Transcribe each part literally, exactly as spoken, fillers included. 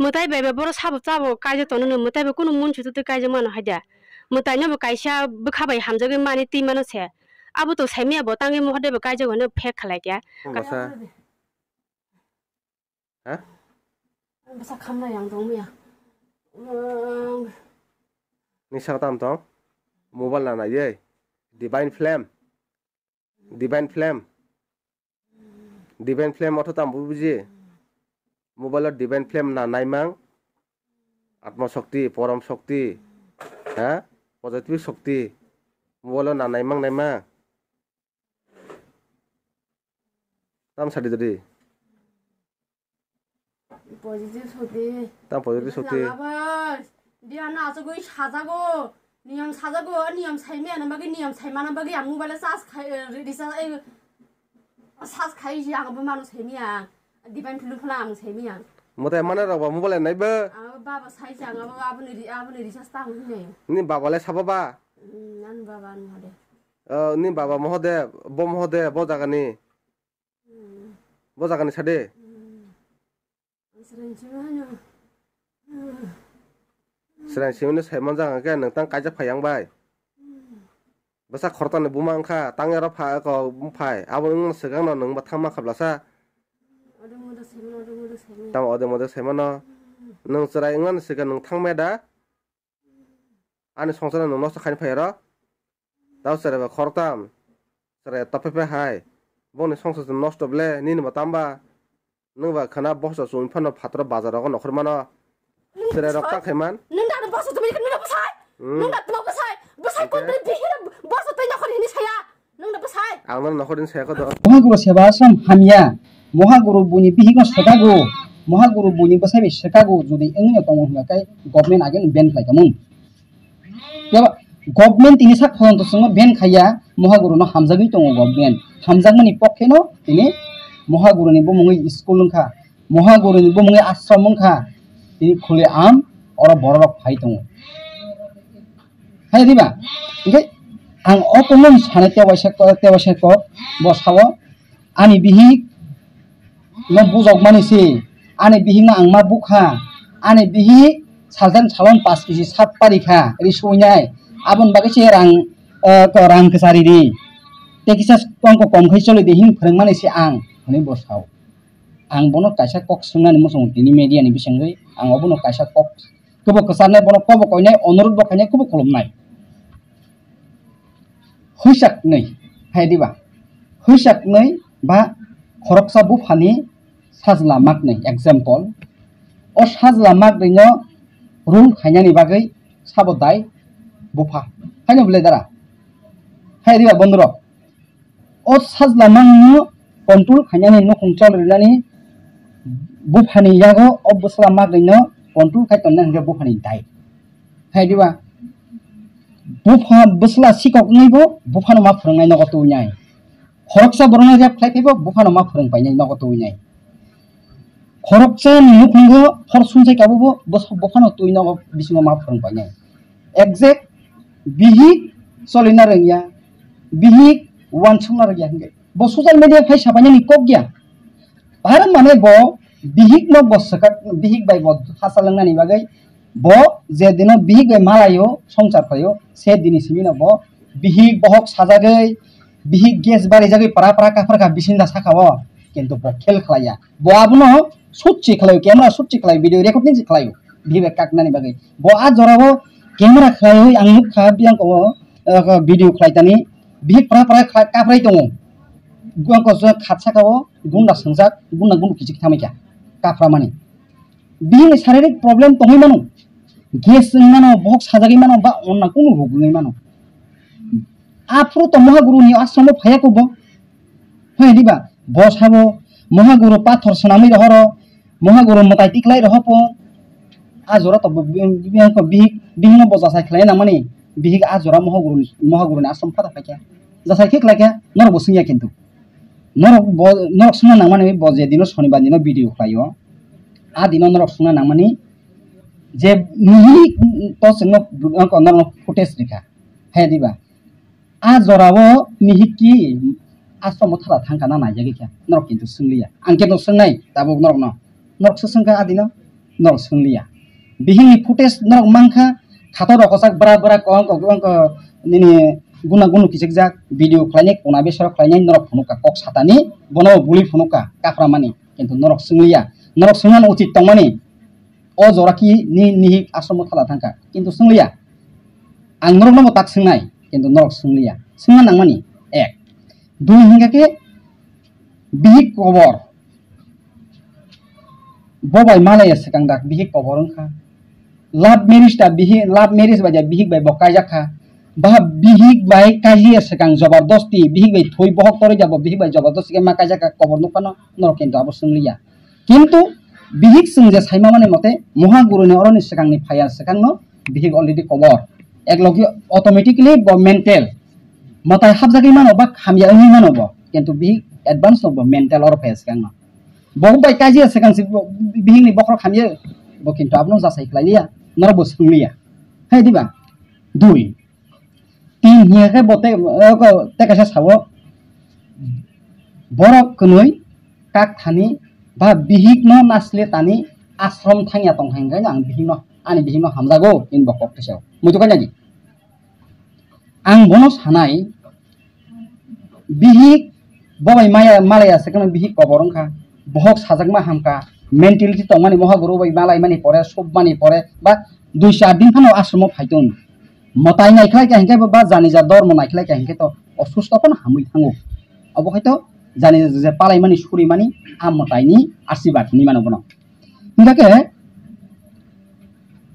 Mwtai bai bai boro sabo chabo kaijak tongnani, mwtai bai kunu munchu twi kaijak mano haida. Mwtai no bo kaisa bwkha bai hamjagwi mani twi mano se. Abo to saimaya bo tangwi moho de bo kaijak hwnwi phek khalai kya. Bwsa. Ha? Bwsa khamna yang tongmaya. Ni saka tam tong? Mobile na nai ye. Divine Flame. Divine Flame. Divine Flame otho tamo buji? Mobile o Divine Flame na naimang. Atma Shakti, Porom Shakti. Ha? Positive Shakti. Mobile o na naimang naima. Tam sadi dadi. Positive soti. Tam positive soti. Dia na asugwi sajago. Niyam sajago, niyam saimaya na bagwi, niyam saimana bagwi ang mobile charge khai, eh, recharge, eh, charge khai ji ang bo mano saimaya. Divine Flame phala ang saimaya. Mote mane rok ba mobile nai ba? Ang baba sai jang abo aboni ri-, aboni recharge ta hwnwi. Ni baba le sabo ba? Hmm, ani baba ani hode. Oh, ni baba Mohodev, bo Mohodev, bo jagani. Hmm. Bo jagani sade. Hmm. Srang simi no sai manjak hwnkhe nwng tang kaijak phai yang bai. Bwsa khoroknwi buma wngkha, tang oro pha-, ko phai, abo wngmano swkang no nwng bo thangma khablasa. Tamo ode mode sai mano. Nwng chwrai wngmani swkang nwng thangmaya da? Ani songsar no nosto khaini phai oro. Tao chwrai ba khoroktam. Chwrai tophe phe hai. Bongni songsar se nosto ble, nini bo tamba. Nwng ba khana boso chumui phano phataro bazar rogo nokhor mano. Chwrai rok ta khaiman. Nwng da boso chumui khana nwng da bwsai. Hmm. Nwng da tma bwsai. Bwsai kon bihira boso tei nokhor hini saya. Nwng da bwsai. Ang no nokhor hini saya ko do. Mohaguru seba asam hamya. Mohaguru buni bihik no sekago. Mohaguru buni bwsai bai sekago. Jodi wngno tongo hwnba kai government age ban khlai kamung. Yaba government tini sak phongo to chwngno ban khaiya, Mohaguru no hamjagwi tongo government. Hamjakmani pokkhe no tini Mohaguru ni bumungwi school wngkha, Mohaguru ni bumungwi ashram wngkha, tini khuli am oro bororok phai tongo. Hai diba? Hingke ang o tongmani sanai tewaisa ko-, tewaisa kok bo sao, ani bihik no bujokmani se, ani bihik no ang ma bukha, ani bihik saljan salon pas kisi sat parikha, ri suinai, aboni bagwi se rang, eh, ko rang kwchari ri, tei kisa tongko kom khai choli di hini phwrwngmani se ang, hwnwi bo sao. Ang bono kaisa kok swngnani muchungo tini media ni bisingwi, ang obono kaisa kok Kubo kwcharnai, bono kobo koinai, onurodh bo khainai, kubo khulumnai. Huisak nwi, hai diba? Huisak nwi ba khoroksa buphani sajla maknwi, example. O sajla maknwino rule khainani bagwi sabo dai bupha. Haino bwle dara? Hai diba bondurok? O sajla mangno control khainani nukhung chol rinani buphani yago o bwsla magwino control khai tonna hwnkhe buphani dai. Hai diba? Bupha bwsla sikok wngwi bo buphano ma phwrwngnai nogo tubunai. Khoroksa borokno rep khlai phaibo buphano ma phwrwng painai nogo tubunai. Khoroksa ni nukhungo phor sumsai kabo bo bwsa buphano twi nogo bisingo ma phwrwng painai. Exact bihik cholina rwngya, bihik uansukna rwngya hwnkhe. Bo social media phai sabainani kok ya. Tar mane bo bihik no bo swkak, bihik bai bo hachal wngnani bagwi bo je dino bihik bai malaio, songchar khlaio, se dini simi no bo bihik bohok sajagwi, bihik gas barijagwi para para kaphar kha bisinda saka o. Kintu bo khel khlaiya. Bo abono shoot se khlaio, camera shoot se khlaio, video recording se khlaio. Bihik bai kaknani bagwi. Bo a jorao camera khlaiwi ang nukha biyang ko, eh, video khlaitani. Bihik pra pra kha-, kaprai tongo. Guang ko khatsa kao gunda swngjak, gunda gunda kichik thamai kha. Kapra mani. Bihikni saririk problem tongwi mano. Gas wng mano, bohok sajagwi mano, ba onna kunu rog wngwi mano. Aphuru to Mohaguru ni ashram o phaiya ko bo. Hai diba? Bo sabo Mohaguru pathor swnamwi rohoro, Mohaguru mwtai tiklai rohopo. A jora to bo bi-, bi-, bihik, bihikno bo jasai khlai nangmani. Bihik a jora Mohaguru ni, Mohaguru ni ashram phata phaikha. Jasai khe khlaikha, norok bo swngya kintu. Norok bo, norok swngna nangmani bo je dino sonibar dino video khlaio. A dino norok swngna nangmani je mihi to chwngno norokno footage rikha. Hai diba? A jorao mihik ki ashram o thara thangkha na naijagwi kha. Norok kintu swngliya. Ang khe no swngnai tabuk norokno. Norok se swngkha a dino. Norok swngliya. Bihikni footage norok mankha, khato rokochak bra bra kong kong kong kong nini guna gunu kichikjak video khlainai, kuna besaro khlainai norok phunukha kok satani, bono buli phunukha kapramani, kintu norok swngliya. Norok swngnani uchit tongmani, o jora ki ni nihik asromo thala thangkha, kintu swngliya. Ang norokno bo tak swngnai, kintu norok swngliya. Swngna nangmani ek. Dui hingkha khe bihik kobor. Bo bai malaya swkang dak bihik kobor wngkha. Love marriage ta bihik, love marriage bai ja bihik bai bo kaijak kha. Ba bihik bai kajiya swkang jobardosti, bihik bai thwi bohok torwi ja bo bihik bai jobardosti khe ma kaijak kha kobor nukphano, norok kintu abo swngliya. Kintu bihik chwng je saima mani mote, moha guruni oroni swkangni phaiya swkangno bihik already kobor. Ek logi automatically bo mental. Mwtai hapjagwi mano ba hamya wngwi mano bo. Kintu bihik advance no bo mental oro phaiya swkangno. Bo bai kajiya swkang se bo bihikni bokhorok hamya bo kintu abono jasai khlai liya. Norok bo swngliya. Hai diba? Dui. Tin hiya khe bo te, eh, ko, te kaisa sabo, borok kwnwi kak thani ba bihikno nasle tani ashram thangya tong kha, hinkhe ang bihikno, ani bihikno hamjago, hini bo kok tesa. Muitu kanya di. Ang bono sanai, bihik bo bai maya, malaya se kano bihik kobor wngkha, bohok sajakma hamkha, mentality tongmani moha guru bai malaimani pore, submani pore, ba dui char din phano ashram o phaiton. Mwtai naikhlai kha hinkhe ba janija dormo naikhlai kha hinkhe to osusto phano hamwi thango. Obo hai to janija je palaimani surimani a mwtaini asirwad hinwi mano bono. Hinkhe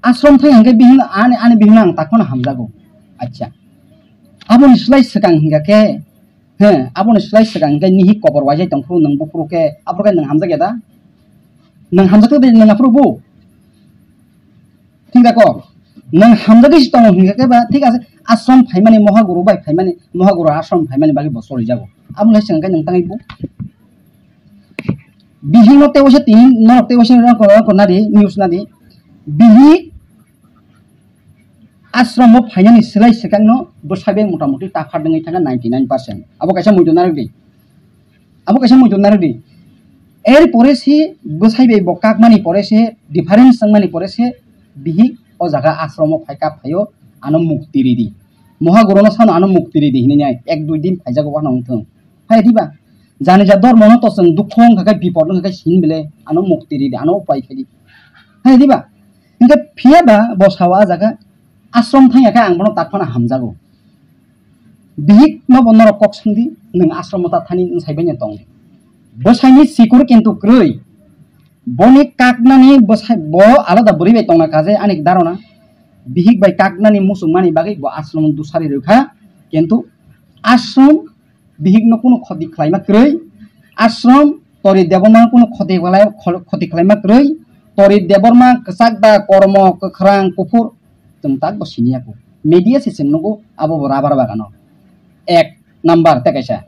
ashram thai hinkhe bihik ani, ani bihikno ang tak phano hamjago. Acha. Aboni slai swkang hinkhe, he, aboni slai swkang hinkhe nihik kobor waijai tongphuru nwng buphuru khe, aphuru khe nwng hamjakya da? Nwng hamjakya de nwng aphuru bu? Thik da kok? Nwng hamjagwi se tongo hinkhe khe ba, thik ase, ashram phaimani, mohaguru bai phaimani, mohaguru ashram phaimani bagwi bo cholijago. Abo lai swkang khe nwng tangwi bu? Bihikno tei waisa tini, norok tei waisa norok, norok nadi, news nadi. Bihik ashram o phainani slai swkangno bwsai bai mota moti ta phar dengwi thangkha ninety nine percent. Abo kaisa muitu narwk di. Abo kaisa muitu narwk di. Er pore se bwsai bai bo kakmani pore se, difference wngmani pore se bihik o jaga ashram o phai kap phaio, ano mukti ridi. Mohaguruno sano ano mukti ridi hinwi nai ek dui din phaijago wano wngthung. Hai diba? Jani ja dormo no to chwng dukho wngkha khe, bipod wngkha khe, sin bele ano mukti ridi, ano upai khe di. Hai diba? Hinkhe phiya ba bo sao a jaga ashram thangya khe ang bono tak phano hamjago. Bihik no bo norok kok song di, nwng ashram o ta thani wng sai bai tong di. Bwsai ni sikur kintu kwrwi. Boni kaknani bwsai bo alada bwrwi bai tongna kha je ani dharona. Bihik bai kaknani muchungmani bagwi bo ashram dusari rwkha, kintu ashram bihikno kunu khoti khlaima kwrwi, ashram Tori Debbarma kunu khoti khlai-, kho-, khoti khlaima kwrwi, Tori Debbarma kwchak da, kormo, kwkhrang, kuphur, chwng tak bo siniya kho. Media se chwng nugo abo bo rabar bagano. Ek number tei kaisa.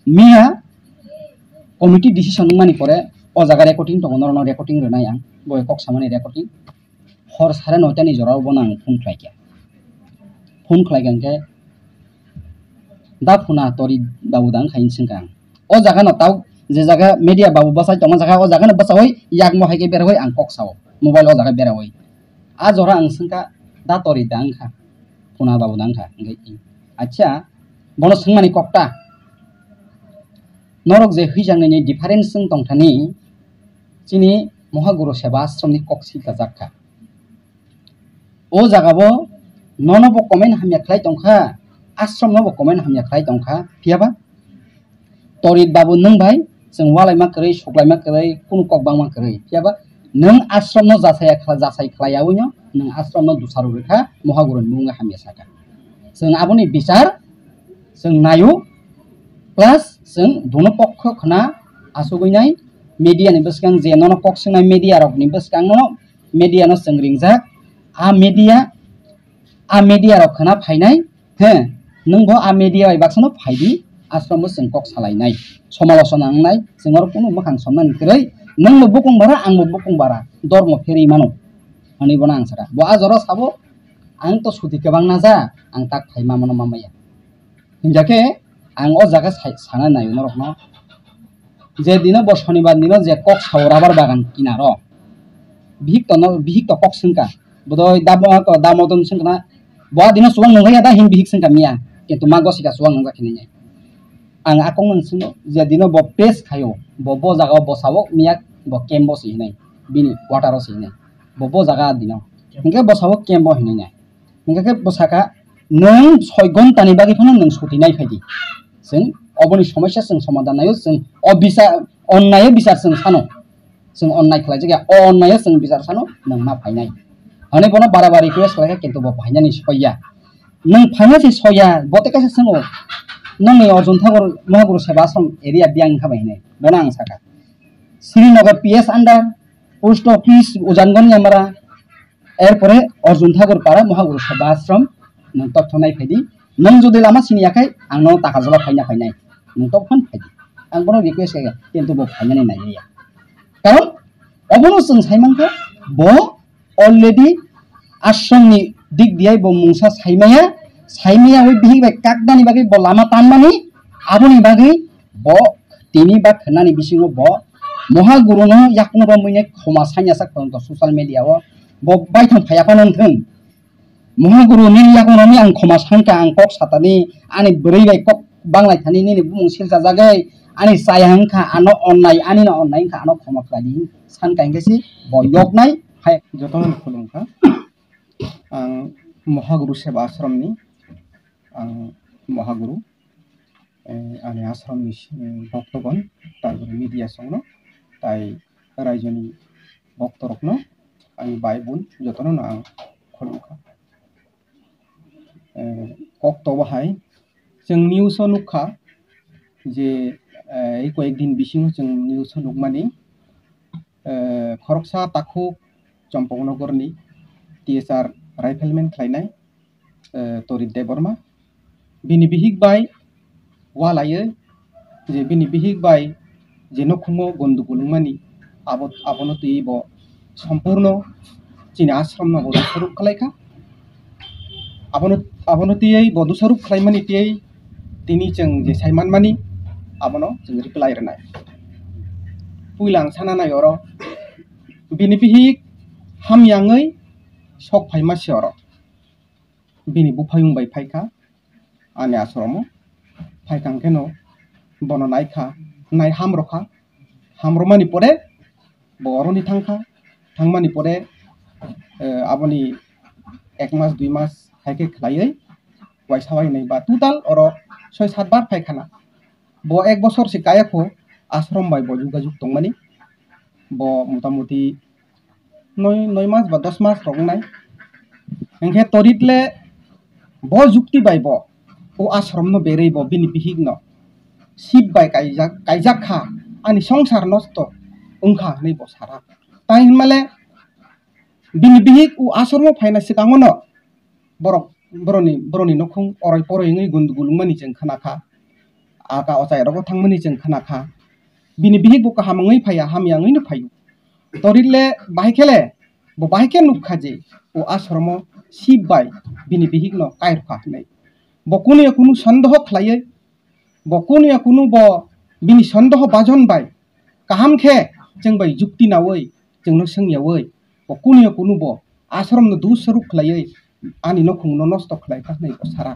Miya committee decision wngmani pore o jaga recording tongo, norokno recording rwnai ang, boi kok samani recording. Hor sare noitani jorao bono ang phone khlaikha. Phone khlaikha hinkhe, "Da phuna Tori babu da?" wngkha hini swngkha ang. O jaga no tao je jaga media babu bwsai tongma jaga, o jaga no bwsaui yakmo hai khe beraui ang kok sao. Mobile o jaga beraui. A jora ang swngkha, "Da Tori da?" wngkha. Phuna babu da wngkha. Hinkhe, acha, bono swngmani kokta. Norok je hwijaknani difference wng tongthani, chini Mohaguru Seva Ashramni kok sika jak kha. O jaga bo nono bo comment hamya khlai tong kha, ashram no bo comment hamya khlai tong kha, phiya ba? Torit babu nwng bai chwng walaima kwrwi, suklaima kwrwi, kunu kok bangma kwrwi. Phiya ba nwng ashram no jasaya kha-, jasai khlai yaui no nwng ashram no dusaro rwkha, Mohaguru ni bumung hamya saka. Chwng aboni bichar chwng naio, plus chwng duno pokho khna asugwi nai media ni bwskang je nono kok swngnai media rok ni bwskang no media no chwng ringjak. A media, a media rok khna phainai, he, nwng bo a media bai baksa no phai di, ashram bo chwng kok salai nai, somalochona wng nai, chwng oro kunu mwkhang somnani kwrwi, nwng bo bukung bara, ang bo bukung bara, dormo pherwi mano, hwnwi bono ang saka. Bo a jora sabo, ang to suti kwbang na ja, ang tak phai ma mano ma maya. Hinkhe ang o jaga sai-, sana naio norokno. Je dino bo sonibar dino je kok sao rubber bagan kinaro. Bihik to no, bihik to kok swngkha. Bodoi damo, ko damo to swngkha na. Bo adino chuwang nungya da hin bihik swngkha miya. Kintu ma gosika chuwang nungjak hinwi. Ang akong nung swngno je dino bo press khayo. Bo bo jaga bo sabo miya bo camp bo si hinai. Bini quarter o si hinai. Bo bo jaga dino. Hingke bo sabo camp bo hinai. Hingke bo saka nung soi ghonta ni bagwi phano nung suti nai phaidi. Chwng oboni somosya chwng somadan nayo chwng o bisa onnai o bisar chwng sano. Chwng onnai khlaijak ya, o onnaio chwng bichar sano nwng ma phainai. Hwnwi bono bara bara request khlaikha, kintu bo phainani soiya. Nwng phaina se soiya, bo tei kaisa swngo, "Nongni Arjun Thakur Mohaguru Seva Ashram area biyang wngkha bai?" hinwi. Bono ang sakha, Srinagar P S under, post office Ujangon Yamara, erpore Arjun Thakur Para Mohaguru Seva Ashram, nwng tokthok nai phaidi. Nwng jodi lama siniya khai, ang nono taka jora phaina phainai. Nwng tokphano phaidi. Ang bono request khaikha, kintu bo phainani naiya. Karon obono chwng sai mankha, bo already ashramni dik diyai bo mungsa saimaya, saimaya oi bihik bai kaknani bagwi bo lama tanmani, aboni bagwi bo tini ba khwnani bisingo bo Mohaguruno yakung romwi nai khoma sanya sak tongo social media o, bo baithang phaiya phano wngthung. Mohaguru nini yago nini ang khoma sankha, ang kok satani, ani bwrwi bai kok banglai thani nini bumung silchajagwi, ani chaya wngkha, ano onnai, ani no onnai wngkha, ano khoma khlai di, sankha hingke si bo yoknai hai. Jotono khulumkha. Ang Mohaguru Seva Ashramni, ang Mohaguru, eh, ani ashramni, eh, bhoktogon, tarpore media songno, tai raijoni bhoktorokno, ani bai bun jotono no ang khulumkha. Eh, kok tobo hai, chwng news o nukha je, eh, ei koyek din bisingo chwng news o nukmani, eh, khoroksa takhuk Champaknagarni T S R rifleman khlainai, eh, Torit Debbarma. Bini bihik bai walaiwi je bini bihik bai je nokhungo gondogol wngmani, abo, abono twiwi bo sompurno chini ashramno bo dusaruk khlaikha. Abono, abono twiwi bo dusaruk khlaimani twiwi tini chwng je sai manmani abono chwng reply rwnai. Puila ang sana nai oro bini bihik hamya wngwi sok phaima se oro. Bini buphayung bai phaikha ani ashromo. Phaikha hwnkhe no bono naikha, nai hamrokha. Hamromani pore bo oroni thangkha. Thangmani pore, eh, aboni ek mas, dui mas hai khe khlaiwi waisa wainai ba total oro soi sat bar phaikhana. Bo ek bosor se kaya kho ashrom bai bo jogajog tongmani. Bo motamuti noi, noi mas ba dos mas rok wngnai. Hingkhe Torit le bo jukti bai bo o ashram no berwi bo bini bihik no sip bai kaijak, kaijak kha, ani songsar nosto wngkha hinwi bo sara. Tai hinmale bini bihik o ashram o phaina swkango no borok, boroni, boroni nokhung oroi poroi wngwi gundugul wngmani chwng khna kha. Aka ochai rogo thangmani chwng khna kha. Bini bihik bo kaham wngwi phaiya, hamya wngwi no phaio. Torit le bahai khe le, bo bahai khe nuk kha je o ashromo sip bai bini bihik no kair kha hinwi. Bo kunu ya kunu sondoho khlaiwi, bo kunu ya kunu bo bini sondoho bajon bai kaham khe chwng bai jukti nawi, chwngno swngyawi, bo kunu ya kunu bo ashram no dusaruk khlaiwi ani nokhung no nosto khlai kha hinwi bo sara.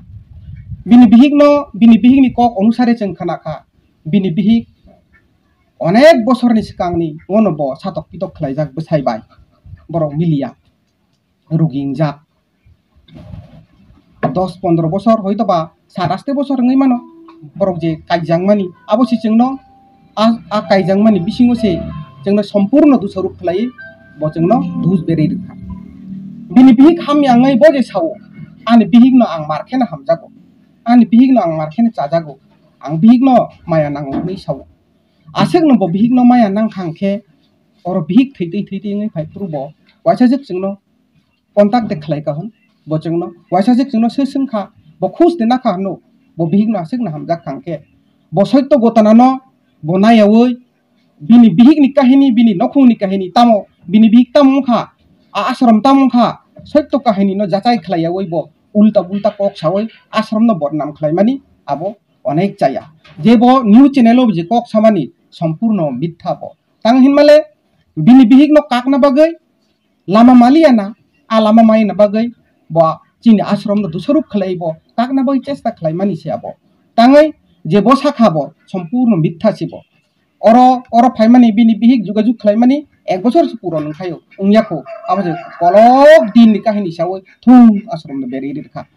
Bini bihik no, bini bihik ni kok onusare chwng khna kha. Bini bihik onek bosor ni swkang ni ono bo satok pitok khlaijak bwsai bai. Borok miliya. Rugi wngjak. Dos pondro bosor hoito ba sat aste bosor wngwi mano. Borok je kaijakmani, abo se chwngno a, a kaijakmani bisingo se chwngno sompurno dusaruk khlaiwi bo chwngno dus berwi rwkha. Bini bihik hamya wngwi bo je sao, "Ani bihikno ang mar kheno hamjago, ani bihikno ang mar kheno chajago, ang bihikno maya nango," hwnwi sao. Aswkno bo bihikno maya nangkha hwnkhe oro bihik thwi twi thwi twi wngwi phai phuru bo waisa jwk chwngno contact de khlai ka hwn, bo chwngno waisa jwk chwngno swi swng kha, bo khus de na kha hwno, bo bihikno aswkno hamjak kha hwnkhe bo soito gotana no bo naiyawi bini bihikni kahini, bini nokhungni kahini, tamo bini bihik tamo wngkha, a ashram tamo wngkha, soito kahinino jachai khlaiyawi bo ulta bulta kok sawi ashramno bodnam khlaimani abo onek chaya. Je bo news channel o je kok samani sompurno mitha bo. Tang hinmale bini bihikno kakna bagwi lama maliya na, a lama maina bagwi bo chini ashram no dusaruk khlai bo kakna bagwi chesta khlaimani se abo. Tangwi je bo sakha bo sompurno mitha se bo. Oro, oro phaimani bini bihik jugajug khlaimani ek bochor se puron wngkhaio, wngya kho. Abo se kolok din ni kahini sawi thung ashram no berwi rikha.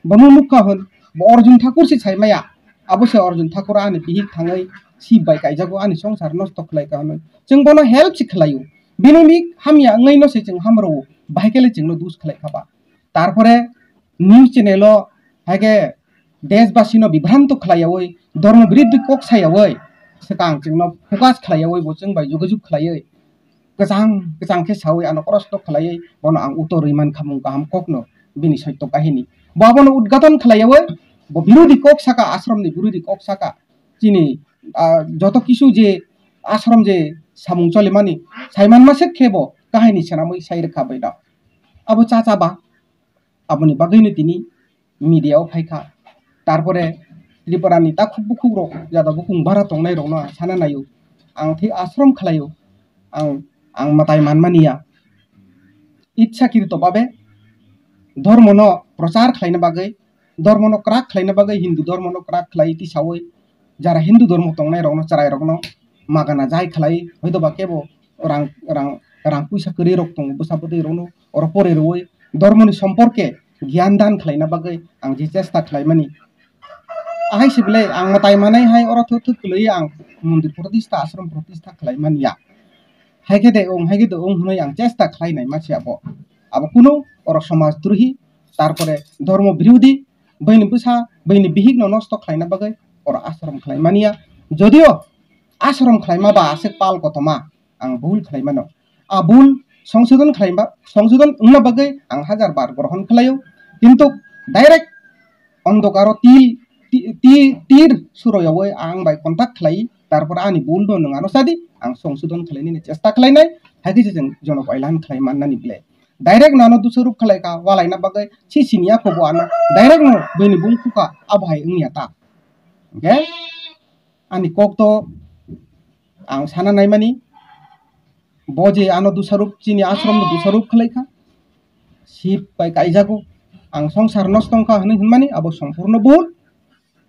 Bono nukha hwn, bo Arjun Thakur se saimaya. Abo se Arjun Thakur ani bihik thangwi sip bai kaijago, ani songsar nosto khlai ka hwnwi. Chwng bono help se khlaio. Bini bihik hamya wngwi no se chwng hamrwo, bahai khe le chwngno dus khlai kha ba. Tarpore news channel o hai khe deshbasi no bibhranto khlaiyawi, dhormo biruddhi kok sayawi, swkang chwngno focus khlaiyawi, bo chwng bai jugajug khlaiwi, kwchang kwchang khe sawi ano proshno khlaiwi bono ang uttor rwi man kha mung kaham kokno bini soitto kahini. Bo abono udghaton khlaiyawi, bo birodhi kok saka, ashram ni birodhi kok saka. Chini, ah, joto kisu je ashram je samung cholimani, saiman masek khe bo kahini swnamwi sai rwkha bai no. Abo cha cha ba, aboni bagwino tini media o phai kha. Tarpore Tripura ni takhuk bukhuk rok, jada bukung bara tongnai rokno ang sana naio. Ang thik ashram khlaio. Ang, ang mwtai manmani ya. Itsa kirito babe dhormo no prochar khlaina bagwi, dhormo no kwrak khlaina bagwi, Hindu dhormo no kwrak khlai tisawi jara Hindu dhormo tongnai rokno, chwrai rokno magana jai khlai, hoito ba kebo rang, rang, rang puisa kwrwi rok tongo, bwsa bwtwi rokno oro pore rwui dhormoni somporke gyan dan khlaina bagwi ang je chesta khlaimani. Ahai se belai ang mwtai manai hai oro thwk thwk kwlwi ang mondir protistha, ashram protistha khlaimani ya. Hai khe de ong, hai khe de ong hwnwi ang chesta khlainai masi abo. Abo kunu oro somaj drohi, tarpore dhormo birodhi, bini bwsa, bini bihik no nosto khlaina bagwi oro ashram khlaimani ya. Jodio ashram khlaima ba aswk pal kotoma, ang bul khlai mano. A bul songsodon khlai ba, songsodon wngna bagwi ang hajar bar grohon khlaio. Kintu direct ondokaro til, ti, ti, tir suroyawi ang bai contact khlai, tarpor ani bul no nwng ano sadi, ang songsodon khlainani chesta khlainai, hai khe se chwng jonok ailan khlai mannani ble. Direct no ano dusaruk khlai kha, walaina bagwi si siniya kho bo ano, direct no bini bung khukha, abo hai wngya ta. Okay? Ani kok to ang sana naimani, bo je ano dusaruk, chini ashram no dusaruk khlai kha, sip bai kaijago, ang songsar nosto wngkha hwnwi hwnmani, abo sompurno bul,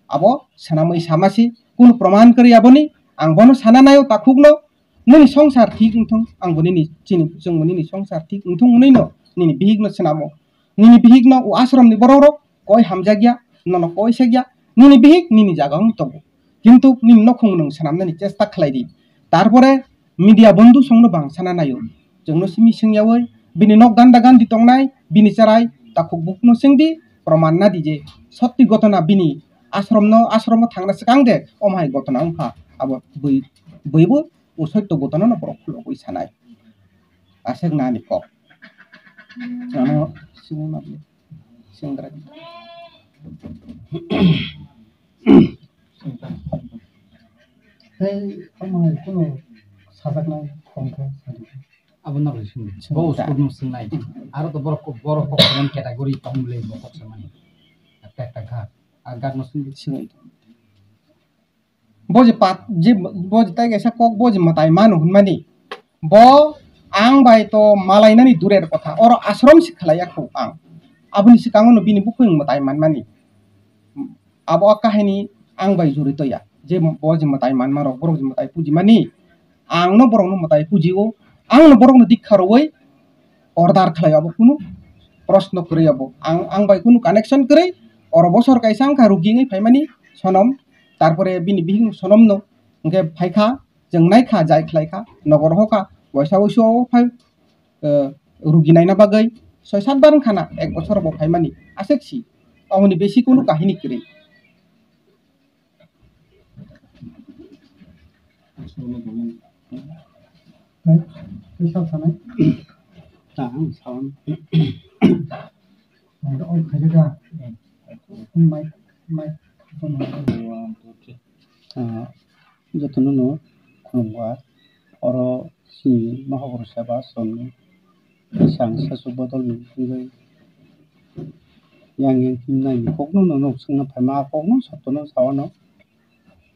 abo swnamwi samasi, kunu proman kwrwi aboni, ang bono sana naio takhukno, nini songsar thik wngthung, ang bo nini chini, chwng bo nini songsar thik wngthung hwnwi no, nini bihik no swnamo, nini bihik no o ashram ni borok rok, koi hamjakya, nono koi sekya, nini bihik nini jaga wng tongo. Kintu nini nokhung nwng swnamnani chesta khlai di. Tarpore media bondhu songno bang sana naio. Chwngno simi swngyawi, bini nok ganda gandi tongnai, bini cherai, takhuk bukno swngdi, proman nadi je sotti gotona bini ashramno, ashramno thangna swkang de, omo hai gotona wngkha, abo bui, buibo o soitto gotona no borok khulogwi sanai. Aswk nani kok. Ano sini nabi. Sengkrak. Hei, omo hai kuno sajaknai khoroksa sadi. Abo nokle sini. Sini bo ta. School no singnai. Aro to borok, borok kok kaman category tong le bo kok samani. Ekta ekta ghat. A ghat no sini. Sini. Bo je pat, je, bo je tai kaisa kok, bo je mwtai mano hwnmani. Bo ang bai to malainani durer kotha. Oro ashram se khlaiya kho ang. Aboni swkango no bini bukhuk mwtai manmani. Abo a kahini ang bai jurito ya. Je bo je mwtai manma rok, borok je mwtai pujimani. Ang no borok no mwtai pujio. Ang no borok no dikha rwui order khlai abo kunu proshno kwrwi abo. Ang, ang bai kunu connection kwrwi. Oro bosor kaisa wngkha rugi wngwi phaimani sonom. Tarpore bini bihik sonom no hwnkhe phaikha, chwng naikha, jai khlaikha, nokor hokha, waisa wuisu o phai, eh, rugi naina bagwi soi sat bar wngkha na, ek bochor bo phaimani, aswk si, omoni besi kunu kahini kwrwi. Hai, tei sal sanai? Ta, ang sawan. Ang on khaida. Mic, mic. Ah, jotono no khulumkha. Oro chini mohokoro seba somni. Bwsang sasuk bodol ni wngwi yang yang himnai ni kokno nono swngna phaima, a kokno sotono sawano.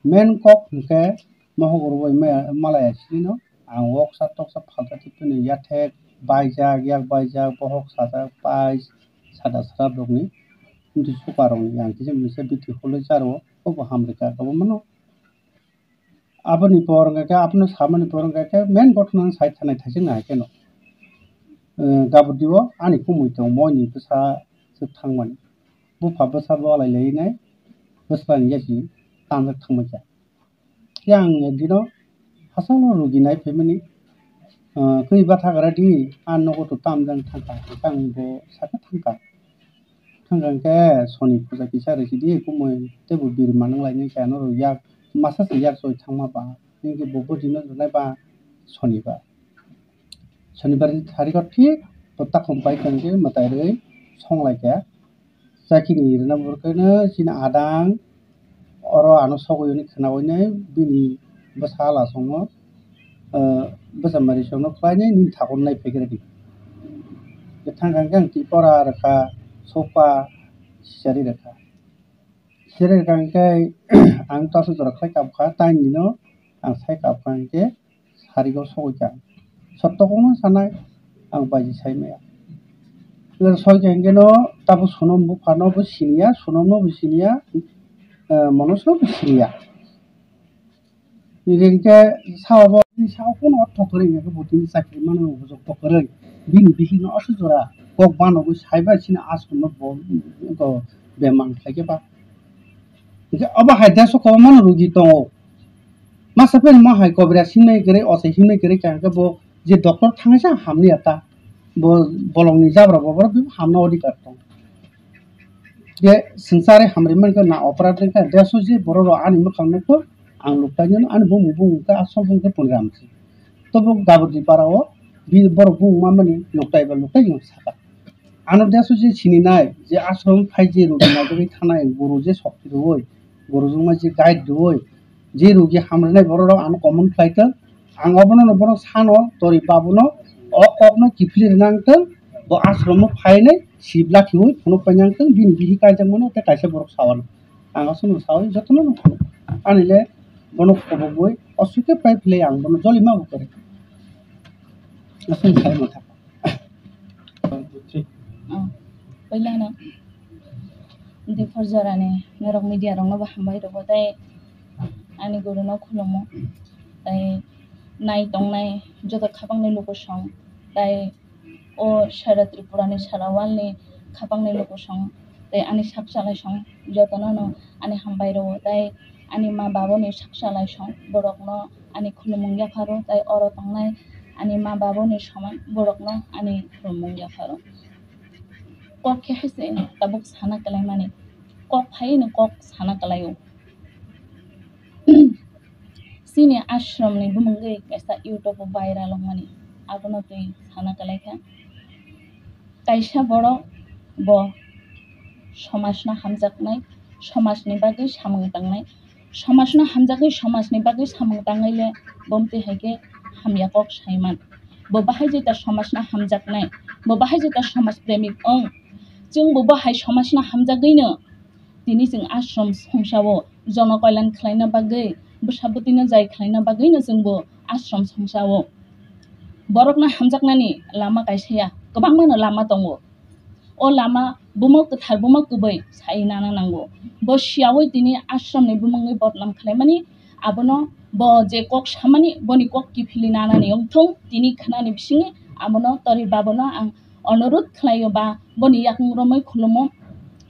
Main kok hwnkhe mohokoro bai maya, malaya sini no ang woksa toksa phalta twi phano yathek baijak, yak baijak, bohok sajak, pai sada srap rokni, bwtwi sukarokni yang kisa misa biti holo charo, obo hamrika, obo mano. Aboni por hwnkha khe, abono samani por hwnkha khe, main gothono sai thanai thaising nai khe no. Eh, gabudi o ani kumui tong moi ni bwsa swk thangmani. Bupha bwsa bo alai lai nai, bwsla ni yasi tanjak thangma kha. Yang dino hachalo rugi nai phaimani, ah, kwi batha gra di, a nogo to tam jang thangkha, hwnkhe ang bo sakhe thangkha. Thangkha hwnkhe soni puja kisa rwkhe di, kumui teibo biri manang lainai khe ano rw yak, masa se yak choi thangma ba, hinkhe bo bo dino rwnai ba sonibar. Sonibar ni tarikh o thik bo takhum pai tongkhe mwtai rwui song lai kha. Chakini rwna burkhe no chini adang oro ano sogwi hwnwi khwnaui nai bini bwsa ala songno, ah, bwsa mari songno khlainai nini thakur nai phaigra di. Thang thang khe ang twi pora rwkha, sopa sisari rwkha. Sisari rwkha hwnkhe ang taso jora khlai kabkha, taini no ang sai kabkha hwnkhe sarigo sogwi kha. Sotto kokno sanai, ang baji sai maya. Soi kha hwnkhe no tabuk sonom buphano bo siniya, sonom no bo siniya, eh, monos no bo siniya. Hingke sao bo, sao kono ortho kwrwi hingke bo tini chakri mano bo jokto kwrwi. Bini bihik no aswk jora kok bano bo sai bai sini aswk no bo, bo bemang khlai khe ba. Hingke obo hai deso kwbangma no rugi tongo. Masa pen ma hai kobra simnai kwrwi, ochai simnai kwrwi kha hwnkhe bo je doctor thangnai sa hamliya ta. Bo bolongni jabra bo borok bini hamna odhikar tongo. Je swngchar hamri mankha na operate wngkha, deso je borok rok ani mwkhang nukho, ang luktaino ani bumung bumung khe asol bumung khe Poniram se. Tobo Gabodi para o bi borok bumung mamani luktai ba luktai wng sakha. Ano deso je sininai, je ashram phai je rudi naijagwi thanai, guru je sokti rwui, guru jwngma je guide rwui, je rugi hamrwnai borok rok ano comment khlai tong. Ang obono no bono sano tori babuno o kok no kiphilwi rwna wng tong, bo ashram o phainai sibla khiui phunuk paina wng tong, bini bihik kaijak mano tei kaisa borok sawano. Ang aswk no saui jotono no phunuk. Ani le bono kobogwi osuke pai philai ang bono jolima bo kwrwi. Aswk sai motha. Oh, puilano Diphor jorani norok media rokno bo hambai rwgo tei ani guru no khulumo tei nai tongnai joto khapangni lukusong tei o sara Tripura ni sara world ni khapangni lukusong tei ani sak chalaisong jotono no ani hambai rwgo tei ani ma baboni sak chalaisong borokno ani khulumung yapharo tei oro tongnai ani ma baboni soman borokno ani khulumung yapharo. Kok khe hai se tabuk sana kwlaimani, kok phaino kok sana kwlaio. Chini ashramni bumungwi kaisa YouTube o viral wngmani, abono twi sana kwlaikha. Kaisa borok bo somajno hamjaknai, somajni bagwi samung tangnai, somajno hamjagwi somajni bagwi samung tangwi le bomtwi hai khe hamya kok saiman. Bo bahai jeta somajno hamjaknai, bo bahai jeta somaj premik wng. Chwng bo bahai somajno hamjagwino tini chwng ashram songsa o jono koilan khlaina bagwi, bwsa bwtwino jai khlaina bagwino chwng bo ashram songsa o. Borokno hamjaknani lama kaisa ya, kwbangmano lama tongo. O lama buma kwthar, buma kwbwi sai nana nango. Bo siyaui tini ashramni bumungni bodnam khlaimani, abono bo je kok samani, boni kok kiphilwi nanani wngthung, tini khnani bisingo abono tori babono ang onorot khlaio ba boni yakung romwi khulumo.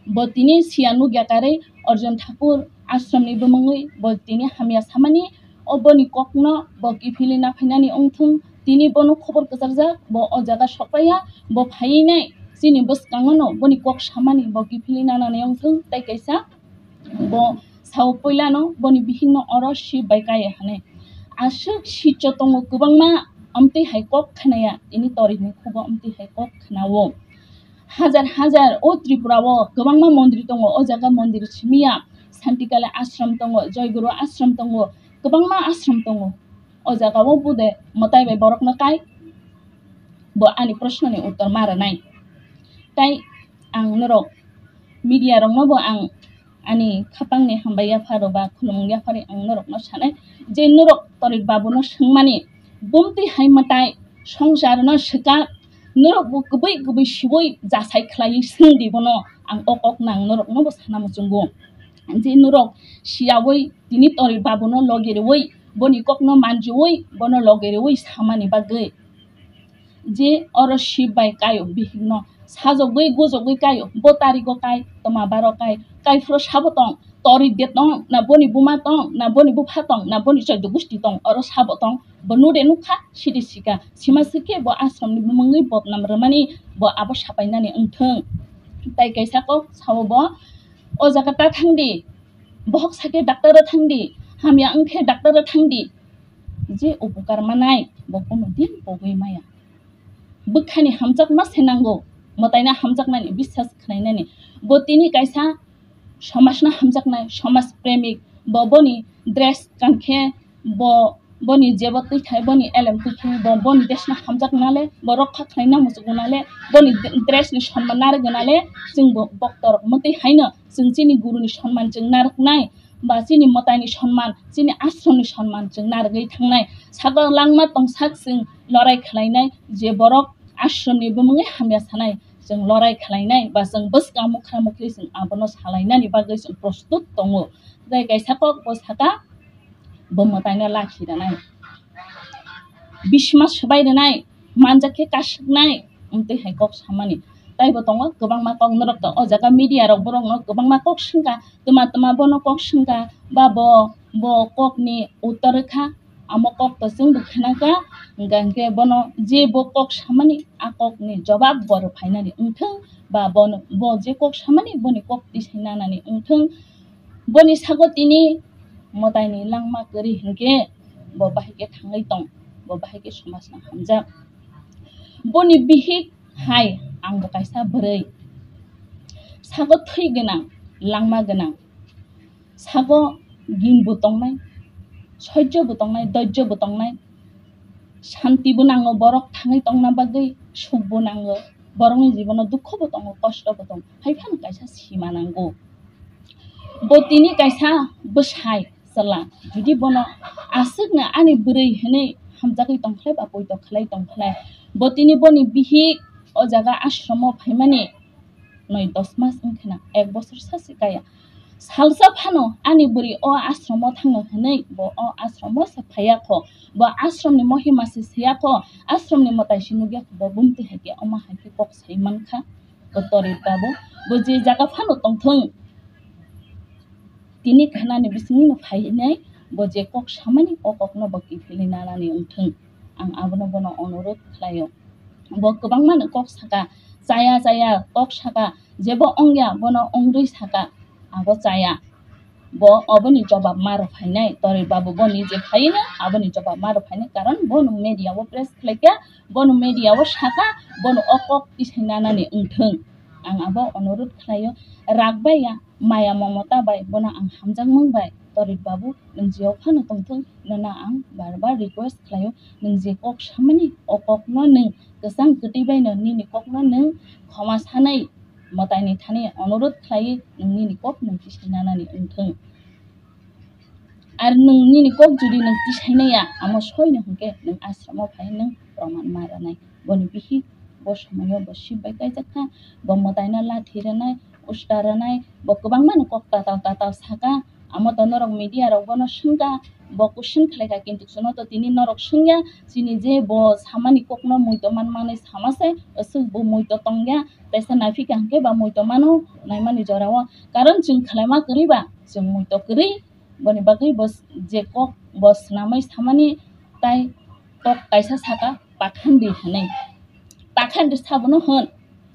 Bo tini siya nukya karwi Arjun Thakur ashramni bumungwi bo tini hamya samani, o boni kokno bo kiphilwi naphainani wngthung. Tini bono khobor kwcharjak, bo o jaga sokpaiya, bo phaiwi nai chini bwskango no boni kok samani bo kiphilwi nanani wngthung. Tei kaisa bo sao puilano boni bihikno oro sip bai kaiya hwnwi. Aswk sicho tongo kwbangma, amtwi hai kok khnaya, tini torikni khugo amtwi hai kok khnao. Hajar hajar o Tripura o kwbangma mondir tongo, o jaga mondir simiya Santikali ashram tongo, Joyguru ashram tongo, kwbangma ashram tongo. O jaga o bude mwtai bai borokno kai, bo ani proshno ni uttor ma rwnai. Tai ang norok media rokno bo ang ani khapang ni hambai yapharo ba khulumung yaphari ang norokno sanai je norok Torik Babu no swngmani bumtwi hai mwtai songsar no swkak Norok bo kubui kubui siwi jasai khlaiwi swng di bono, ang o kok nang norok no bo sana muchungo. Je norok siyawi tini Torit Babu no logi riwi, boni kok no manjiwi, bono logi riwi samani bagwi. Je oro sip bai kaio bihik no sajogwi gujogwi kaio, bo tarigo kai, toma baro kai, kai phuru sabo tong, Torit de tong, na boni buma tong, na boni bupha tong, na boni choido gusti tong, oro sabo tong, bo nude nukha, sidi sika, sima sikhe bo ashram ni bumungwi bodnam rwmani, bo abo sapainani wngthung. Tai kaisa kok sao bo, o jaga ta thangdi, bohok sakhe doctor o thangdi, hamya wngkhe doctor o thangdi, je upokar manai, bo kono din pogwi maya. Bwkhani hamjakma se nango, mwtaina hamjaknani, biswas khlainani. Bo tini kaisa somajno hamjaknai, somaj premik, bo boni dress kankhe, bo boni jebo twi khai, boni elem twi khai, bo boni desno hamjaknale, bo rokha khlaina muchungunale, boni dressni sonman narwknale, chwngbo boktorok mwtwi haino chwng chini guruni sonman chwng narwknai, ba chini mwtaini sonman, chini ashramni sonman chwng narwgwi thangnai. Saka langma tongsak chwng lorai khlainai, je borok ashramni bumungwi hamya sanai, chwng lorai khlainai, ba chwng bwskang mukhra mukhri chwng abono salainani bagwi chwng prostut tongo. Tei kaisa kok bo saka, bo mwtaino lakhi rwnai, bisma swbai rwnai, manjak khe kasuknai, wngtwi hai kok samani. Taibo tongo kwbangma kok, norok to o jaga media rok borokno kwbangma kok swngkha, twma twma bono kok swngkha, ba bo, bo kokni uttor rwkha, amo kok to chwngbo khnakha, hwnkha hwnkhe bono je bo kok samani, a kokni jobab bo rwphainani wngthung, ba bono, bo je kok samani boni kok tisai nanani wngthung. Boni sago tini mwtaini langma kwrwi hwnkhe bo bahai khe thangwi tong, bo bahai khe somajno hamjak. Boni bihik hai, ang bo kaisa bwrwi, sago thwi gwnang, langma gwnang, sago gin bo tongnai, soijo bo tongnai, doijo bo tongnai, shanti bo nango borok thangwi tongna bagwi, suk bo nango, borokni jibono dukho bo tongo, kosto bo tongo, hai phano kaisa sima nango. Bo tini kaisa bwsai chwla, jodi bono aswkno ani bwrwi hwnwi hamjagwi tongkhlai ba poito khlai tongkhlai, bo tini boni bihik o jaga ashromo phaimani noi dos mas wngkhna, ek bosor sa se kaya. Salsa phano ani bwrwi o ashromo thango hwnwi bo o ashromo se phaiya kho, bo ashromni mohima se siya kho, ashromni mwtai se nukya kho, bo bumtwi hai khe omo hai khe kok sai mankha. Bo Torit Babu, bo je jaga phano tongthung, tini khanani bisingni phainai, bo je kok samani, o kokno bo kiphilwi nanani wngthung, ang abono bono onurodh khlaio. Bo kwbangmano kok saka, chaya chaya kok saka, jebo wngya bono wngwi saka, abo chaya. Bo oboni jobab ma rw phainai, Torit Babu bo nije phaino aboni jobab ma rw phainai, karon bono media o press khlaikha, bono media o saka, bono o kok tisai nanani wngthung. Ang abo onurodh khlaio, rak bai ya, maya momota bai bono ang hamjakmung bai, Torit Babu, nwng jeo phano tongthung, nono ang bar bar request khlaio, nwng je kok samani, o kokno nwng kwchang kwtwi baino nini kokno nwng khoma sanai, mwtaini thani onurodh khlaiwi nwng nini kok nwng tisai nanani wngthung. Ar nwng nini kok jodi nwng tisainai ya, amo soino hwnkhe nwng asramo phai nwng proman ma rwnai. Boni bihik bo somoio bo sip bai kaijak kha, bo mwtaino lathi rwnai, usta rwnai, bo kwbangmano kok tatal tatal saka. Amo to norok media rok bono swngkha, bo question khlaikha, kintu chwngno to tini norok swngya, chini je bo samani kokno muitu manmanwi sama se, aswk bo muitu tongya, teisa naphika hwnkhe ba muitu mano naimani jorao. Karon chwng khlaima kwrwi ba, chwng muitu kwrwi, boni bagwi bo s-, je kok bo swnamwi samani tai kok kaisa saka pakhandi hwnwi. Pakhandi sabono hwn,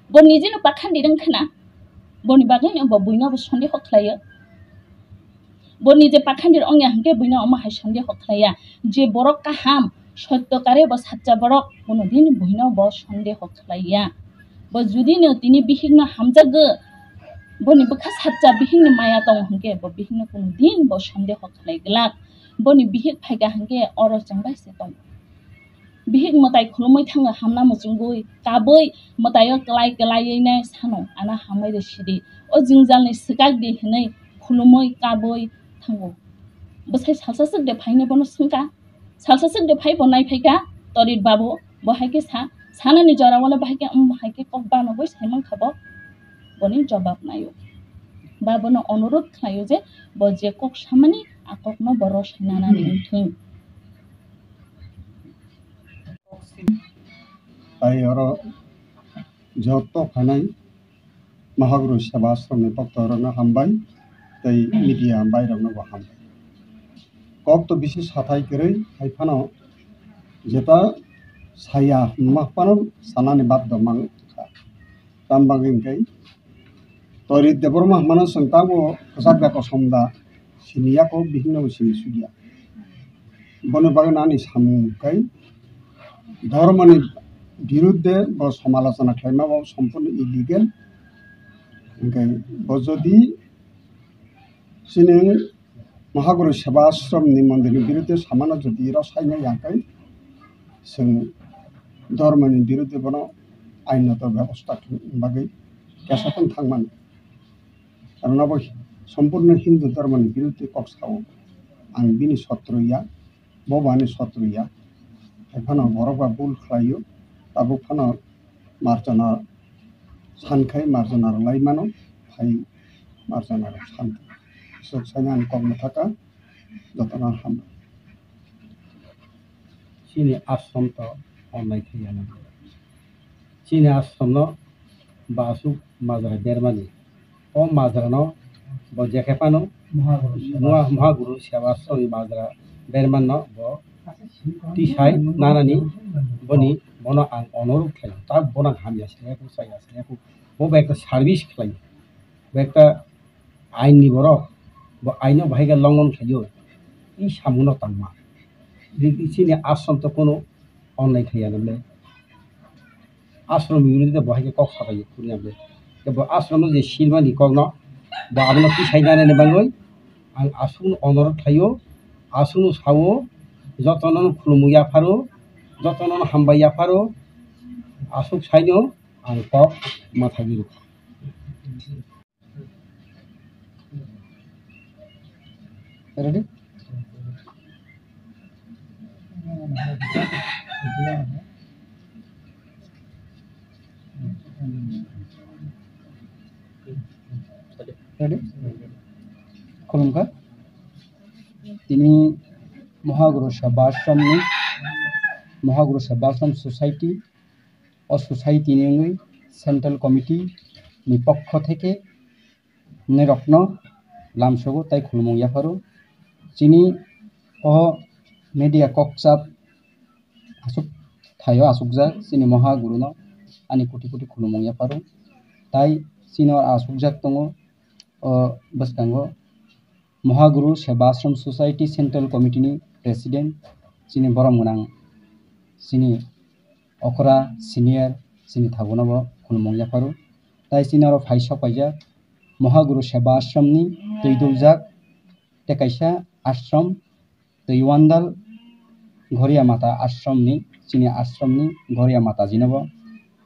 bo nijino pakhandi rwngkhna, boni bagwino bo buino bo sondeho khlaio. Bo nije pakhandi ongya hwnkhe buino omo hai sondeho khlaiya, je borok kaham, sotto kare bo sacha borok, kono din buino bo sondeho khlaiya. Bo judino tini bihikno hamjagwi, boni bwkha sacha bihikni maya tongo hwnkhe, bo bihikno kono din bo sondeho khlai glak. Boni bihik phaikha hwnkhe oro chwng bai se tongo. Bihik mwtai khulumwi thango hamna muchungwi, kabwi mwtaio kwlai kwlaiwi nai sano, ano hamwi rw sidi. O jwngjalni swkak di hwnwi khulumwi kabwi thango. Bwsai salsa swk de phaino bono swngkha. Salsa swk de phai bo nai phaikha Torit Babu, bo hai khe sa, Thanani jora wale bahai khe, um, bahai khe kok bano bai sai mankha bo, boni jobab naio. Ba bono onurodh khlaio je bo je kok samani a kokno bo rwsai nanani wngthung. Tai oro joto phainai Mahaguru Seva Ashram ni bokto rokno hambai tei media bai rokno bo hambai. Kok to bisi sathai kwrwi hai phano jeta saya hwnma phano sanani bad do mang kha. Tam bagwi hwnkhe Torit Debbarma hwnmano chwng tamo kwchak da kosom da sini yako bihikno bo sini sugya. Boni bagwi ani samung kai dhormoni birudde bo somalochona khlaima bo sompurno illegal. Hwnkhe bo jodi chini Mahaguru Seva Ashram ni mondir ni birudde samano jodi rw saina ya kai chwng dhormoni birudde bono ainoto bebosta bagwi kesa thang thangmani. Karon abo sompurno Hindu dhormoni birudde kok sao. Ang bini sotro ya, bo bo ani sotro ya. Hai phano borok ba bul khlaio, tabuk phano marjana san khai marjana rwlai mano, hai marjana rok san. Swk saina ani kok mwthaka, jotono hambai. Chini ashram to onlai thaiya na. Chini ashram no ba aswk majra bermani. O majra no bo jekhe phano Mahaguru Seva Ashram ni majra berman no bo tisai nanani boni bono ang onurodh khlaio. Ta bono ang hamya saya ku, saya saya ku. Bo ba ekta service khlaio. Ba ekta ain ni borok, bo aino bahai khe longon khlaio. I samung no tangma. Chini ashram to kono onlai thaiya na le. Ashram ni biruddhe bo hai khe kok sabai phuru ya ble. Tei bo ashram no je silmani kok no bo abono tisai nanani bagwi ang aswkno onurodh khlaio, aswkno sao, jotono no khulumwi yapharo, jotono no hambai yapharo, aswk saino ang kok mwthagwi rwkha. Ready? Ready? Khulumkha. Tini Mahaguru Seva Ashram ni, Mahaguru Seva Ashram Society, o society ni wngwi Central Committee ni pokho theke norokno lamsogo tai khulumung yapharo. Chini o media kokchap aswk thaio aswkjak chini Mahaguru no ani koti koti khulumung yapharo. Tai chini o aswkjak tongo o bwskango Mahaguru Seva Ashram Society Central Committee ni President chini borom gwnang chini okra senior chini thabuno bo khulumung yapharo. Tai chini oro phai sok paijak Mahaguru Seva Ashram ni twi duljak tei kaisa ashram twi wandal Ghoria Mata Ashram ni chini ashram ni Ghoria Mata jino bo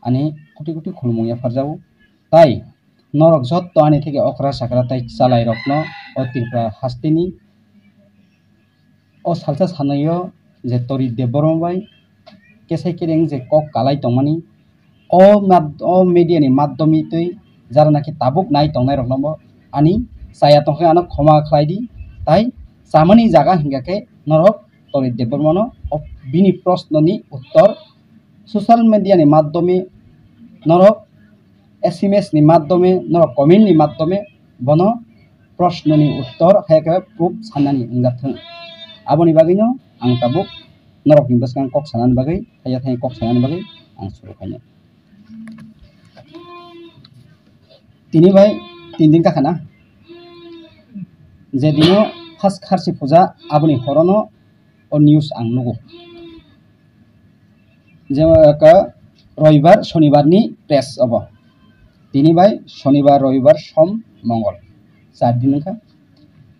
ani koti koti khulumung yapharjago. Tai norok jotto ani theke okra sakra tai chalairokno o Tripura hasteni o salsa sanaio je Torit Debbarma bai kesai kereng je kok kalai tongmani, o mad-, o media ni maddomi twi jara naki tabuk nai tongnai rokno bo ani chaya tongkhe ano khoma khlai di, tai chamani jaga hingkha khe norok Torit Debbarmano o bini proshno ni uttor social media ni maddomi norok S M S ni maddomi norok comment ni maddomi bono proshno ni uttor hai khe proof sanani wngjathwng. Aboni bagwino ang tabuk norokni bwskang kok sanani bagwi, thaiya thai kok sanani bagwi ang suru khainai. Tini bai tin din kakhana. Je dino first kharsi puja aboni horono o news ang nugo. Jemon ka roibar, shonibar ni press obo. Tini bai shonibar, roibar, som, mongol. Char din wngkha.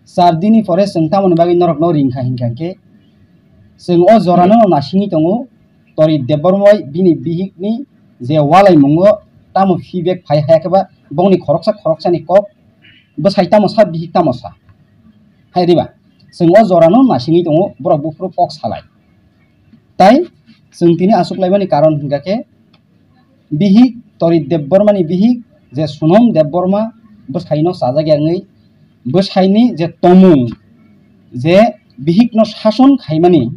Char din ni pore chwng tamoni bagwi norokno ringkha hinkha khe chwng o jorano no nasingwi tongo. Torit Debbarma bai bini bihik ni je walai mungo tamo feedback phai haya khe ba bongni khoroksa khoroksa ni kok bwsai tamo sa bihik tamo sa. Hai riba chwng o jorano nasingwi tongo borok buphuru kok salai. Tai chwng tini aswk laimani karon hingkha khe Bihik Torit Debbarmani bihik je Sunom Debbarma bwsaino chajak ya wngwi bwsaini je tomung je bihikno sason khaimani,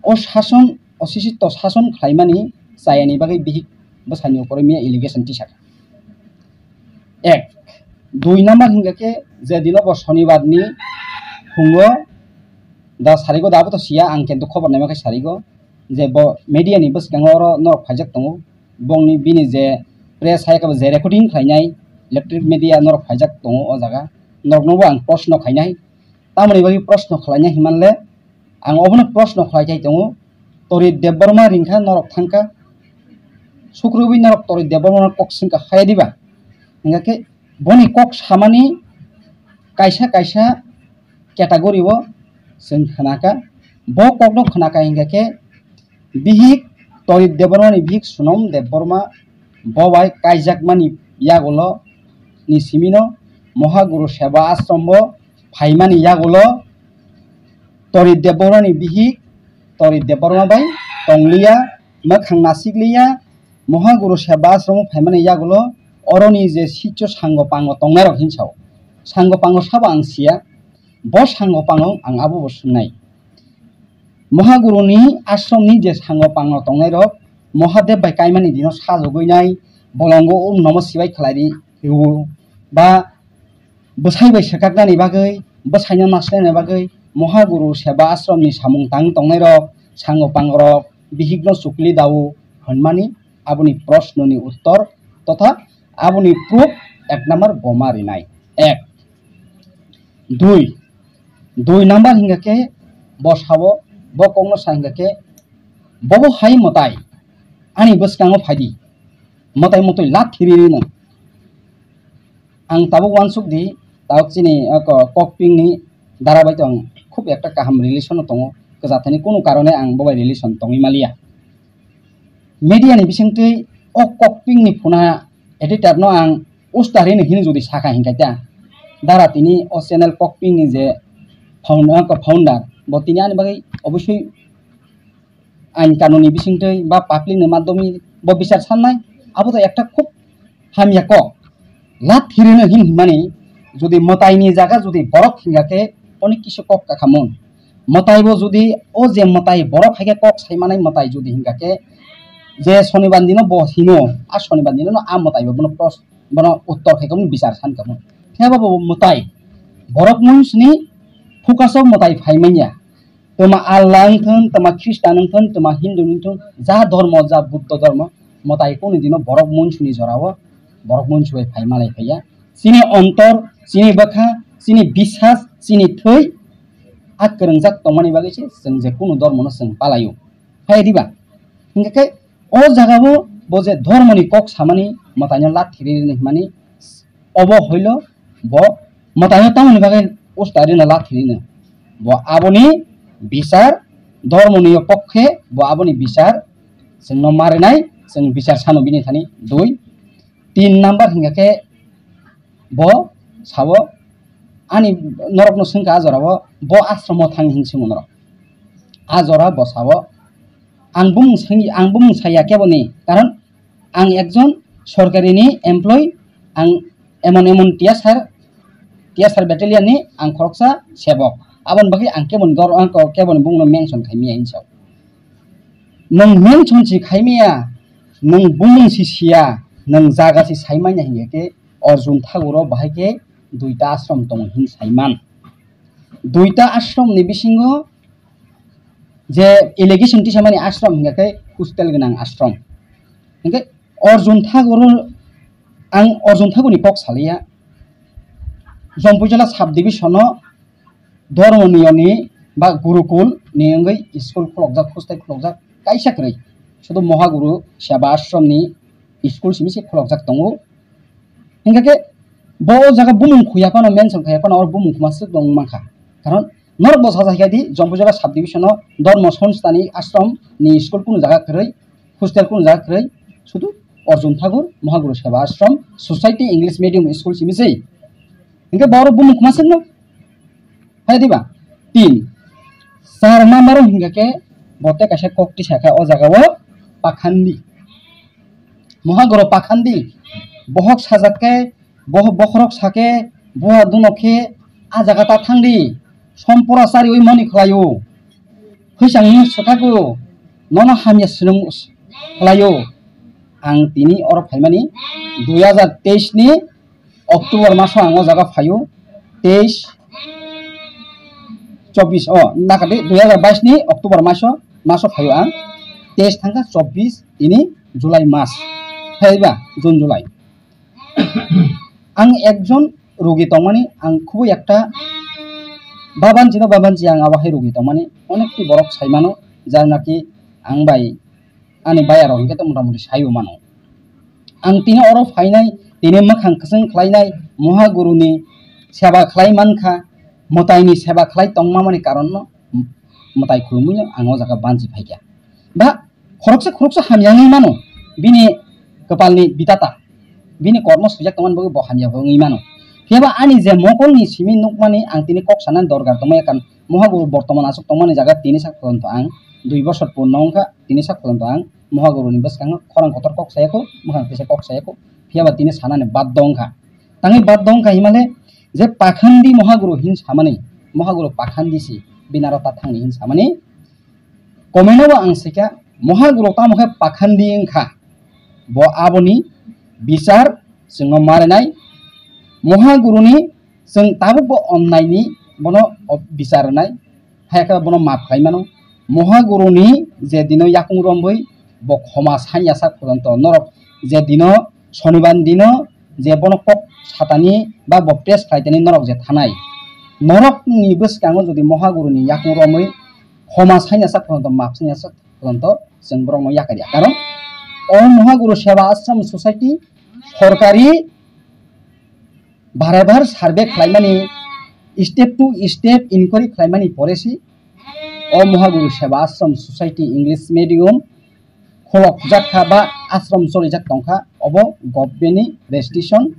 o sason, osisito sason khlaimani chayani bagwi bihik bwsaini upore miya allegation tisakha. Ek, dui number hingkha khe je dino bo Shonibar ni phungo da sarigo da abo to siya ang kintu khobor naima khe sarigo je bo media ni bwskango oro norok phaijak tongo, bongni bini je press hai khe bo je recording khlainai electronic media norok phaijak tongo o jaga, norokno bo ang proshno khainai. Tamoni bagwi proshno khlainai hinmanle ang obono proshno khlai khai tongo, Torit Debbarma ringkha norok thangkha, sukrubwi norok Torit Debbarma kok swngkha hai diba? Hingkha khe boni kok samani kaisa kaisa category o chwng khnakha, bo kokno khnakha hingkha khe bihik Torit Debbarmani bihik Sunom Debbarma bo bai kaijakmani yagulo ni simino Mohaguru Seba Ashram bo phaimani yagulo Torit Debbarmani bihik Torit Debbarma bai tongliya, mwkhang nasikliya, Mohaguru Seba Ashram phaimani yagulo oroni je sitio sango pango tongnairok hinsao. Sango pango sabo ang siya, bo sango pango ang abo bo swngnai. Mohaguruni ashramni je sango pango tongnairok Mohadev bai kaimani dino sajogwi nai, bolongo Om Namo Shivaya khlai ri rwo, ba bwsai bai swkaknani bagwi, bwsaino nasinani bagwi Mohaguru Seba Ashramni samung tang tongnairok, sango pangorok, bihikno chukli dao hwnmani aboni proshnoni uttor totha aboni proof ek number boma rinai. Ek. Dui, dui number hingkha khe bo sabo, bo kokno sa hingkha khe, bobo hai mwtai ani bwskango phaidi, mwtai mwtwi lathiri rino. Ang tabuk uansuk di, tabuk chini, o, ko-, kokpingni dara bai to ang khub ekta kaham relation o tongo, kwchak thani kunu karone ang bo bai relation tongwi maliya. Media ni bisingtwi o kokpingni phuna editor no ang ustari ni hini jodi sakha hinkhe ta, dara tini o channel kokpingni je found-, o, ko-, founder, bo tini ani bagwi obosoi ain kanuni bisingtwi ba public ni madhyome bo bichar sannai, abo to ekta khub hamya kok. Lathirino hin himani, jodi mwtaini jaga jodi borok hingya khe onek kisu kok kakhamun. Mwtai bo jodi o je mwtai borok hai khe kok saimanai mwtai jodi hingya khe je Shonibar dino bo hino, a Shonibar dino no a mwtai bo bono pros-, bono uttor khai khe bono bichar san khamun. Phiya ba bo mwtai borok mungsni focus o mwtai phai manya. Tama Allah wngthun, tama Christian wngthun, tama Hindu wngthun, ja dhormo, ja Buddha dhormo, mwtai kunu dino borok munsuni jorao, borok munsu bai phai malai phaiya. Chini ontor, chini bwkha, chini bisas, chini thwi, a kwrwngjak tongmani bagwi se chwng je kunu dhormono chwng palaio. Phai diba? Hingkhe khe o jagao bo je dhormoni kok samani mwtaino lathiri rini hwnmani, obo hoilo bo mwtaino tamoni bagwi usta rino lathirino. Bo aboni bichar, dhormoni pokhe bo aboni bichar chwngno marinai, chwng bichar sano bini thani dui. Tin number hingkha khe bo sabo ani norokno swngkha a jorao bo ashromo thang hin swngo norok. A jora bo sabo ang bumung swngya, ang bumung saya keboni, karon ang ekjon sorkarini employee, ang emon emon T S R, T S R battalion ni ang khoroksa sebok. Aboni bagwi ang keboni dor-, ang ko-, keboni bumungno mention khaimiya hinsa. Nwng mention si khaimiya, nwng bumung si siya, nwng jaga si saimanya hinkhe khe Arjun Thakur o bahai khe duita ashram tongo hin saiman. Duita ashram ni bisingo je allegation tisamani ashram hingkha khe hostel gwnang ashram. Hingkhe Arjun Thakur, ang Arjun Thakur ni kok saliya. Jampuijala sub division o Dharma Niyam ni ba Gurukul ni wngwi school khulokjak, hostel khulokjak kaisa kwrwi. Sudu Mohaguru Seba Ashram ni school simi se khulokjak tongo. Hingkha khe bo o jaga bumung khuya phano, mention khaya phano, oro bumung khuma swk tong mankha. Karon norok bo sajakha di, Jampuijala sub division o Dharma Sanstha ni ashram ni school kunu jaga kwrwi, hostel kunu jaga kwrwi, sudu Arjun Thakur Mohaguru Seba Ashram Society English Medium School simi se. Hingkhe bo oro bumung khuma swk no. Hai diba? Tin. Char number o hingkha khe bo tei kaisa kok tisa kha o jaga o Pakhandi. Mohaguru pakhandi, bohok sajak khe, boh-, bokhorok sa khe, buha dunok khe, a jaga ta thang di, sompora chariwi mani khlaio. Hwisangni swkhago, nono hamya swrwng khlaio. Ang tini oro phaimani dui hazar teis ni October maso ang o jaga phaio, teis, chobbish, o, nakadi dui hazar bais ni October maso, maso phaio ang, teis thangkha chobbish tini July mas, phaiba June July. Ang ekjon rugi tongmani, ang khubui ekta babanchi no babanchi ang abo hai rugi tongmani, onekti borok sai mano, jar naki ang bai ani bayarok hwnkhe to motamuti saiwi mano. Ang tini oro phainai, tini mwkhang kwchwng khlainai, Mohaguruni seba khlai mankha, mwtaini seba khlai tongmamani karonno mwtai khulumui ang o jaga banchi phaikha. Ba khoroksa khoroksa hamya wngwi mano, bini kwpalni bitata, bini kormo swijak tongmani bagwi bo hamya wngwi mano. Phiya ba ani je mokolni simi nukmani ang tini kok sanani dorkar tongmani, ekkan Mohaguru bortoman aswk tongmani jaga tini sak pojonto ang dui bosor purno wngkha, tini sak pojonto ang Mohaguruni bwskango khorang kotor kok sayakho, mwkhang tisa kok sayakho, phiya ba tini sanani baddo wngkha. Tangwi baddo wngkha himale je pakhandi Mohaguru hin samani, Mohaguru pakhandi si, binaro ta thangni hin samani, komeno bo ang saikha, Mohaguru tamo khe pakhandi wngkha, bo aboni bichar chwngno marinai, Mohaguruni chwng tabukbo onnaini bono o-, bichar rwnai, hai khe bono map khlai mano. Mohaguruni je dino yakung romwi bo khoma sanya sak pojonto norok je dino Shonibar dino je bono kok satani ba bo press khlaitani norok je thanai, norokni bwskango jodi Mohaguruni yakung romwi khoma sanya sak pojonto map sanya sak pojonto chwng borokno yakarya. Karon o Mohaguru Seba Ashram Society sorkari Bare bar survey khlaimani, step to step inquiry khlaimani pore si o Mohaguru Seba Ashram Society English medium kholokjak kha ba ashram cholijak tong kha, obo government ni registration